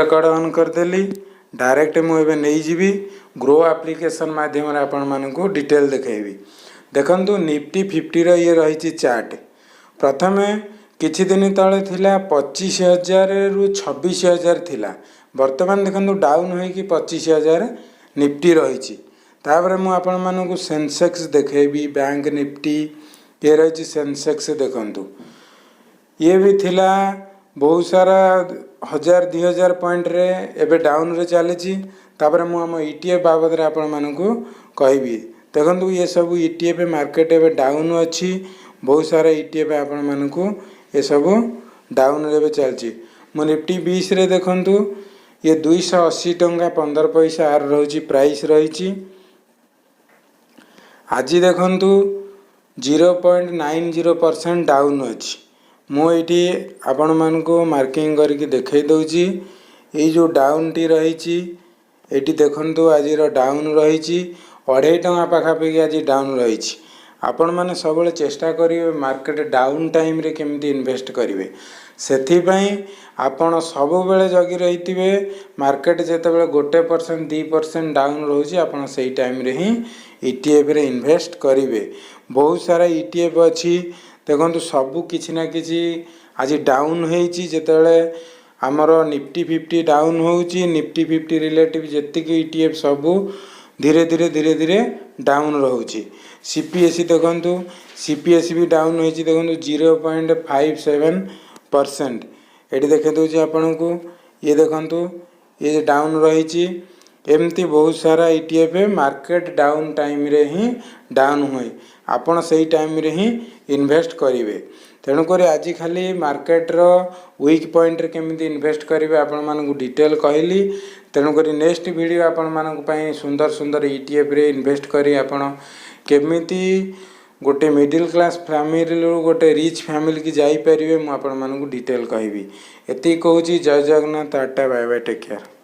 Record on କରିଦେଲି। Direct ମୁଁ ଏବେ ନେଇଯିବି, ଗ୍ରୋ ଆପ୍ଲିକେସନ୍ ମାଧ୍ୟମରେ ଆପଣମାନଙ୍କୁ ଡିଟେଲ୍ ଦେଖେଇବି। ଦେଖନ୍ତୁ, ନିଫ୍ଟି 50ର ଇଏ ରହିଛି ଚାର୍ଟ। ପ୍ରଥମେ କିଛି ଦିନ ତଳେ ଥିଲା 25,000ରୁ 26,000 ଥିଲା। ବର୍ତ୍ତମାନ ଦେଖନ୍ତୁ, ଡାଉନ୍ ହୋଇକି 25,000 ନିଫ୍ଟି ରହିଛି। ତାପରେ ମୁଁ ଆପଣମାନଙ୍କୁ ସେନ୍ସେକ୍ସ ଦେଖେଇବି, ବ୍ୟାଙ୍କ ନିଫ୍ଟି। ଇଏ ରହିଛି ସେନ୍ସେକ୍ସ। ଦେଖନ୍ତୁ, ଇଏ ବି ଥିଲା ବହୁତ ସାରା ହଜାର 2000 ପଏଣ୍ଟରେ, ଏବେ ଡାଉନରେ ଚାଲିଛି। ତାପରେ ମୁଁ ଆମ ଇଟିଏଫ୍ ବାବଦରେ ଆପଣମାନଙ୍କୁ କହିବି। ଦେଖନ୍ତୁ, ଇଏ ସବୁ ଇଟିଏଫ୍। ମାର୍କେଟ ଏବେ ଡାଉନ୍ ଅଛି। ବହୁତ ସାରା ଇଟିଏଫ୍ ଆପଣମାନଙ୍କୁ ଏସବୁ ଡାଉନରେ ଏବେ ଚାଲିଛି। ମୁଁ ନିଫ୍ଟି 20ରେ ଦେଖନ୍ତୁ, ଇଏ 280 ଟଙ୍କା 15 ପଇସା ଆର ରହୁଛି, ପ୍ରାଇସ୍ ରହିଛି। ଆଜି ଦେଖନ୍ତୁ, 0.90% ଡାଉନ୍ ଅଛି। ମୁଁ ଏଇଠି ଆପଣମାନଙ୍କୁ ମାର୍କିଂ କରିକି ଦେଖାଇ ଦେଉଛି। ଏଇ ଯେଉଁ ଡାଉନ୍ଟି ରହିଛି ଏଇଠି ଦେଖନ୍ତୁ, ଆଜିର ଡାଉନ୍ ରହିଛି 2.5 ଟଙ୍କା ପାଖାପାଖି ଆଜି ଡାଉନ୍ ରହିଛି। ଆପଣମାନେ ସବୁବେଳେ ଚେଷ୍ଟା କରିବେ ମାର୍କେଟ ଡାଉନ୍ ଟାଇମ୍ରେ କେମିତି ଇନଭେଷ୍ଟ କରିବେ। ସେଥିପାଇଁ ଆପଣ ସବୁବେଳେ ଜଗି ରହିଥିବେ। ମାର୍କେଟ ଯେତେବେଳେ 1%, 2% ଡାଉନ୍ ରହୁଛି, ଆପଣ ସେଇ ଟାଇମ୍ରେ ହିଁ ଇଟିଏଫ୍ରେ ଇନଭେଷ୍ଟ କରିବେ। ବହୁତ ସାରା ଇଟିଏଫ୍ ଅଛି। ଦେଖନ୍ତୁ, ସବୁ କିଛି ନା କିଛି ଆଜି ଡାଉନ୍ ହେଇଛି। ଯେତେବେଳେ ଆମର ନିଫ୍ଟି 50 ଡାଉନ୍ ହେଉଛି, ନିଫ୍ଟି 50 ରିଲେଟିଭ୍ ଯେତିକି ଇଟିଏଫ୍ ସବୁ ଧୀରେ ଧୀରେ ଧୀରେ ଧୀରେ ଡାଉନ୍ ରହୁଛି। ସିପିଏସ୍ଇ ଦେଖନ୍ତୁ, ସିପିଏସ୍ଇ ବି ଡାଉନ୍ ହେଇଛି। ଦେଖନ୍ତୁ, 0.57% ଏଠି ଦେଖାଇ ଦେଉଛି ଆପଣଙ୍କୁ। ଇଏ ଦେଖନ୍ତୁ, ଇଏ ଡାଉନ୍ ରହିଛି। ଏମିତି ବହୁତ ସାରା ଇଟିଏଫ୍ ମାର୍କେଟ ଡାଉନ୍ ଟାଇମ୍ରେ ହିଁ ଡାଉନ୍ ହୁଏ। ଆପଣ ସେଇ ଟାଇମ୍ରେ ହିଁ ଇନଭେଷ୍ଟ କରିବେ। ତେଣୁକରି ଆଜି ଖାଲି ମାର୍କେଟର ୱିକ୍ ପଏଣ୍ଟରେ କେମିତି ଇନଭେଷ୍ଟ କରିବେ, ଆପଣମାନଙ୍କୁ ଡିଟେଲ୍ କହିଲି। ତେଣୁକରି ନେକ୍ସଟ ଭିଡ଼ିଓ ଆପଣମାନଙ୍କ ପାଇଁ ସୁନ୍ଦର ସୁନ୍ଦର ଇଟିଏଫ୍ରେ ଇନଭେଷ୍ଟ କରି ଆପଣ କେମିତି ଗୋଟେ ମିଡ଼ିଲ୍ କ୍ଲାସ୍ ଫ୍ୟାମିଲିରୁ ଗୋଟେ ରିଚ୍ ଫ୍ୟାମିଲିକି ଯାଇପାରିବେ, ମୁଁ ଆପଣମାନଙ୍କୁ ଡିଟେଲ୍ କହିବି। ଏତିକି କହୁଛି। Jai Jagannath. Tata, bye bye, take care.